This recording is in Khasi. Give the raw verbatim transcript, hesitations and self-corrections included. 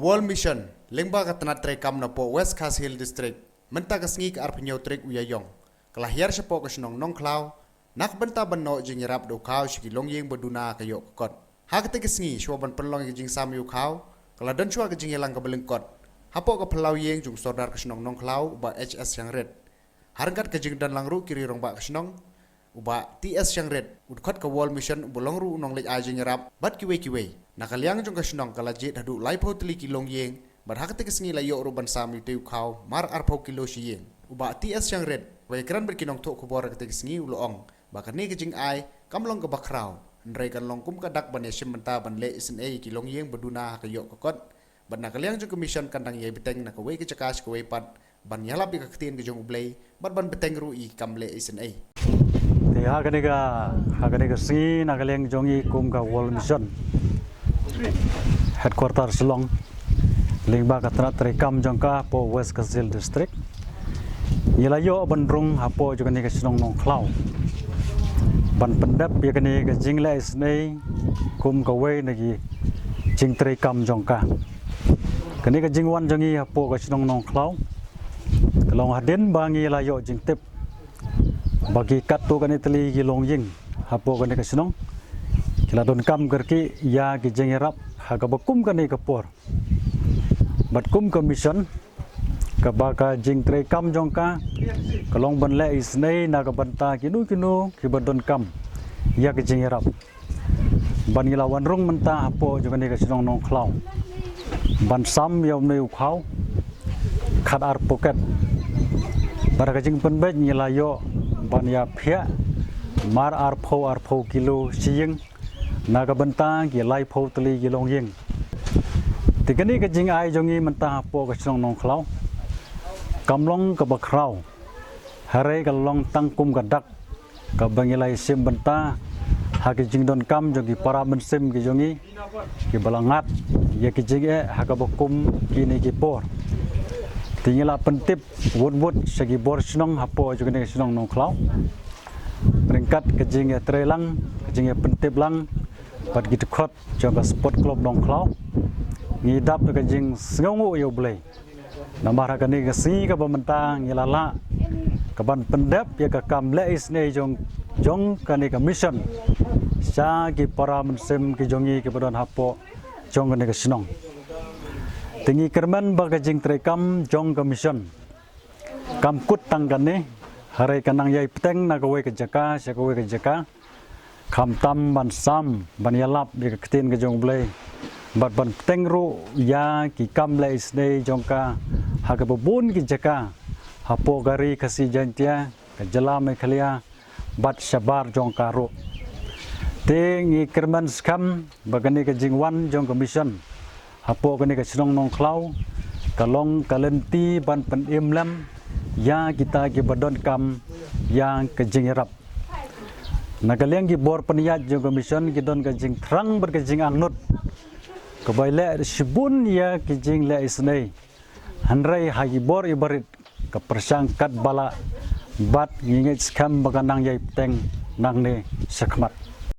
World Mission, lyngba ka tnat treikam napoh West Khasi Hills District, mynta ka sngi ka arphew hynñiew tarik u Ïaïong, ka la hiar shapoh ka shnong Nongkhlaw na ka bynta ban noh jingïarap da u khaw sha ki longïing ba duna ha ka ïoh ka kot. Ha katei ka sngi, shuwa ban pynlong ïa ka jingsam ïa u khaw, ka la don shuwa ka jingïalang kaba lyngkot hapoh ka phyllaw ïing jong u Sordar ka shnong Nongkhlaw, u Bah H S Shangrit. Ha ryngkat ka jingdon lang ruh ki rangbah ka shnong, u Bah T S Shangrit, u dkhot ka World Mission, uba long ruh u nongleit ai jingïarap, bad kiwei kiwei. Na ka liang jong ka shnong, ka la jied haduh laiphew tylli ki longïing, bad ha katei ka sngi la ïoh ruh ban sam ïa utei u khaw mar arphew kilo shi ïing. U Bah T S Shangrit, uba ïakren bad ki nongthoh khubor ha katei ka sngi, u la ong ba kane ka jingai kam long kaba khraw, hynrei kan long kum ka dak ban ïashim bynta ban leh isynei ïa ki longïing ba duna ha ka ïoh ka kot. Bad na ka liang jong ka mission, kan dang ïai bteng na kawei ka jaka sha kawei pat ban ïalap ïa ka ktien ka jong U Blei, bad ban bteng ruh ïa ki kam leh isynei. Te ha kane ka, ha kane ka sngi, na ka liang jong ngi kum ka World Mission Headquarter Shillong, lyngba ka tnat treikam jong ka hapoh West Khasi Hills District, ngi la ïoh ban rung hapoh jong kane ka shnong Nongkhlaw ban pyndep ïa kane ka jingleh isynei kum kawei na ki jingtreikam jong ka. Kane ka jingwan jong ngi hapoh ka shnong Nongkhlaw, ka long hadien ba ngi la ïoh jingtip ba ki katto katne tylli ki longïing hapoh kane ka shnong, ki la donkam kyrkieh ïa ki jingïarap ha kaba kum kane ka por. Bad kum ka mission, kaba ka jingtreikam jong ka, ka long ban leh isynei na ka bynta kino kino kiba donkam ïa ki jingïarap. Bad ngi la wan rung mynta hapoh jong kane ka shnong Nongkhlaw ban sam ïa une u khaw khat ar pocket. Bad ha ka jingpynbeit ngi la ïoh ban ïaphiah mar arphew, arphew kilo shi ïing na ka bynta ki laiphew tylli ki longïing. Te kane ka jingai jong ngi mynta hapoh ka shnong Nongkhlaw kam long kaba khraw, hynrei ka long tang kum ka dak kaba ngi la ïashim bynta ha ki jingdonkam jong ki para mynsiem ki jong ngi, kiba la ngat ïa ki jingeh ha kaba kum kine ki por. Te ngi la pyntip wut wut sha ki bor shnong hapoh jong kane ka shnong Nongkhlaw, ryngkat ka jingïatreilang, ka jingïapyntip lang bad ki dkhot jong ka Sport Club Nongkhlaw. Ngi dap da ka jingsngewnguh ïa U Blei, namar ha kane ka sngi kaba mynta ngi la lah ka ban pyndep ïa ka kam leh isynei jong, jong kane ka mission sha ki para mynsiem ki jong ngi kiba don hapoh jong kane ka shnong. Te ngi kyrmen ba ka jingtreikam jong ka mission kam kut tang kane, hynrei kan nang ïai bteng na kawei ka jaka sha kawei ka jaka, khamtam ban sam, ban ïalap ïa ka ktien ka jong U Blei, bad ban bteng ruh ïa ki kam leh isynei jong ka ha kaba bun ki jaka hapoh ka Ri Khasi Jaiñtia, ka jylla Meghalaya, bad shabar jong ka ruh. Te ngi kyrmen skhem ba kane ka jingwan jong ka mission hapoh kane ka shnong Nongkhlaw ka long ka lynti ban pynim lem ïa kita kiba donkam ïa ka jingïarap. Na ka liang ki bor pynïaid jong ka mission ki don ka jingthrang bad ka jingangnud kaba ïaleh shibun ïa ki jingleh isynei, hynrei ha ki bor iba rit ka pyrshang katba lah, bad ngi ngeit skhem ba kan nang ïai bteng nangne shakhmat.